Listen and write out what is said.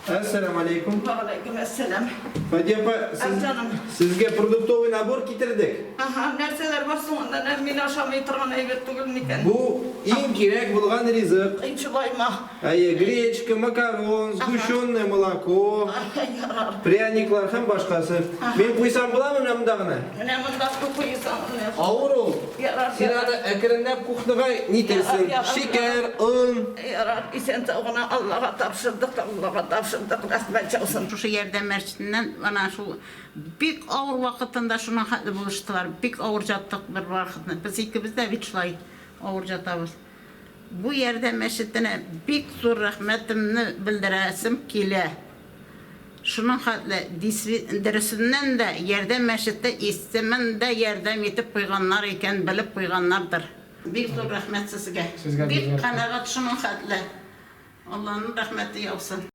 Әссәламу алейкум. Вәгаләйкүм әссәлам. Фатия апа, сез, Җаным. сезгә продуктовый набор китердек. Ага, нәрсәләр бар соң анда? Нәр мин ашамый торган әйбер түгел микән? Бу иң кирәк булган ризык. Инчулайма. Әйе, гречка, макарон, сгущенное молоко, Ярар. пряниклар һәм башкасы. Мин куйсам буламы менә монда гына? Менә монда куйсаң. Авыр ул. Ярар, Син ярар. аны әкренләп кухняга нитерсең. Ярар, ярар, Шикәр, он. Ярар, исән-сау гына Аллага тапшырдык та Аллага тапшырдык, рәхмәт яусын. Шушы Ярдәм мәчетеннән ана шул бик авыр вакытында шуның хәтле булыштылар. Бик авыр җаттык бер вакытны. Без икебез дә бит шулай авыр җатабыз. Бу Ярдәм мәчетенә бик зур рәхмәтемне белдерәсем килә. Шуның хәтле, дисви, дөресеннән дә, Ярдәм мәчете исемен дә ярдәм итеп куйганнар икән, белеп куйганнардыр. Бик зур рәхмәт сезгә. Сезгә Бик зур рәхмәт. канәгать шуның хәтле. Алланың рәхмәте яусын.